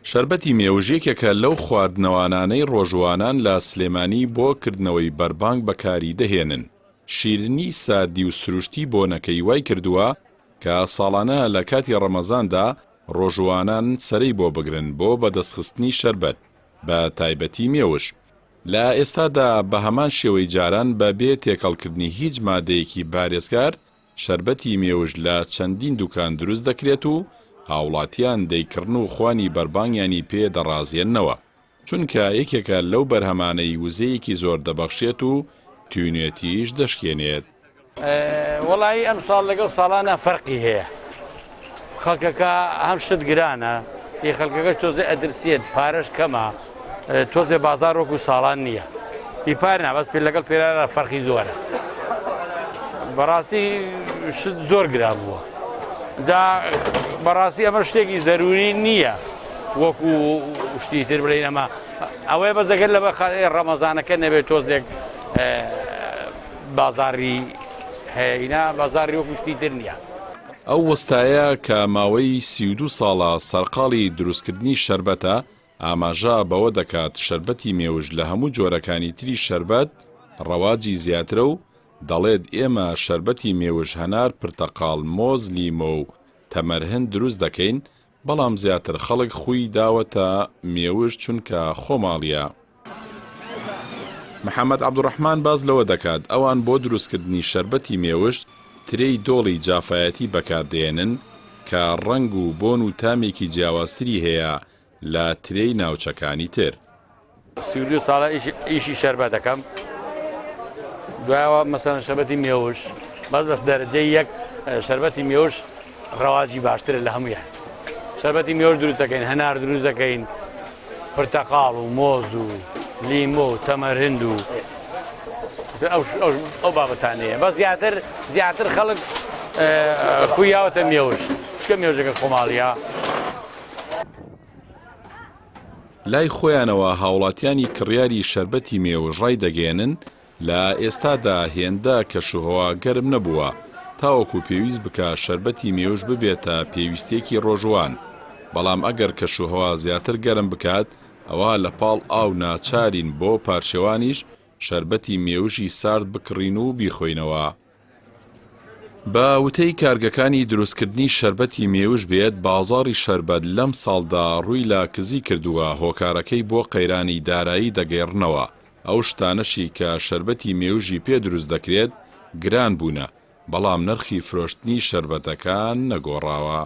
شەربەتی مێوژ یەکێکە لەو خواردنەوانانەی ڕۆژووانان لە سلێمانی بۆ کردنەوەی بەربانگ بەکاری دەهێنن، شیرنی ساردی و سروشتی بۆنەکەی وای کردووە کە ساڵانە لە کاتی ڕەمەزاندا ڕۆژووانان سەرەی بۆ بگرن بۆ بەدەستخستنی شەربەت بە تایبەتی مێوژ. لە ئێستادا بە هەمان شێوەی جاران بە بێ تێکەڵکردنی هیچ مادەیەکی پارێزکار شەربەتی مێوژ لە چەندین دوکان دروست دەکرێت و هاوڵاتیان دەیکڕن و خوانی بەربانگیانی پێ دەڕازێننەوە، چونکە یەکێکە لەو بەرهەمانەی وزەیەکی زۆر دەبەخشێت و تینوێتیش دەشکێنێت. وەڵایی ئەمساڵ لەگەڵ ساڵانا فەرقی هەیە خەڵکەکە هەم شت گرانە ئی خەڵکەکەش تۆزێ ئەدرسێت پارەش کەمە تۆزێ بازار وەکو ساڵان نییە ئی پار نا بەس پێ لەگەڵ پێرارا فەرقی زۆرە بەڕاستی شت زۆر گران بووە جا بەڕاستی ئەمە شتێکی زەروری نییە وەکو شتی تر بڵێین ئەمە ئەوەیە بەس دەگەر لە ڕەمەزانەکە نەبێت تۆزێک بازاری هەیە ئینا بازاری وەکو شتی تر نییە. ئەو وەستایە کە ماوەی 32 ساڵە سەرقاڵی دروستکردنی شەربەتە، ئاماژە بەوە دەکات شەربەتی مێوژ لە هەموو جۆرەکانی تری شەربەت ڕەواجی زیاترە و دەڵێت ئێمە شەربەتی مێوژ هەنار پرتەقاڵ مۆز لیمۆ و تەمەرهند دروست دەکەین بەڵام زیاتر خەڵک خووی داوەتە مێوژ چونکە خۆماڵیە. محەمەد عەبدولڕەحمان باس لەوە دەکات ئەوان بۆ دروستکردنی شەربەتی مێوژ ترێی دۆڵی جافایەتی بەکاردەهێنن کە ڕەنگ و بۆن و تامێکی جیاوازتری هەیە لە ترێی ناوچەکانی تر. 32 ساڵە ئیشی شەربەت دەکەم دوایەوە مەسەلەن شەربەتی مێوژ بەس بەس دەرەجەی یەک شەربەتی مێوژ ڕەواجی باشترە لە هەمویان شەربەتی مێوژ دروست دەکەین هەنار دروست دەکەین پرتەقاڵ و مۆز و لیمۆ و تەمەرهند و ئەو بابەتانەیە بە زیاتر زیاتر خەڵک خویاوەتە مێوژ چکە مێوژەکە خۆماڵیە. لای خۆیانەوە هاوڵاتیانی کڕیاری شەربەتی مێوژ ڕایدەگەیەنن، لە ئێستادا هێندە کەشوهەوا گەرم نەبووە تاوەکو پێویست بکا شەربەتی مێوژ ببێتە پێویستیەکی ڕۆژووان، بەڵام ئەگەر کەشوهەوا زیاتر گەرم بکات ئەوا لە پاڵ ئاو ناچارین بۆ پارشێوانیش شەربەتی مێوژی سارد بکڕین و بیخۆینەوە. بە وتەی کارگەکانی دروستکردنی شەربەتی مێوژ بێت، بازاڕی شەربەت لەم ساڵدا ڕووی لە کزی کردووە، هۆکارەکەی بۆ قەیرانی دارایی دەگێڕنەوە، ئەو شتانەشی کە شەربەتی مێوژی پێ دروست دەکرێت گران بوونە، بەڵام نرخی فرۆشتنی شەربەتەکان نەگۆڕاوە.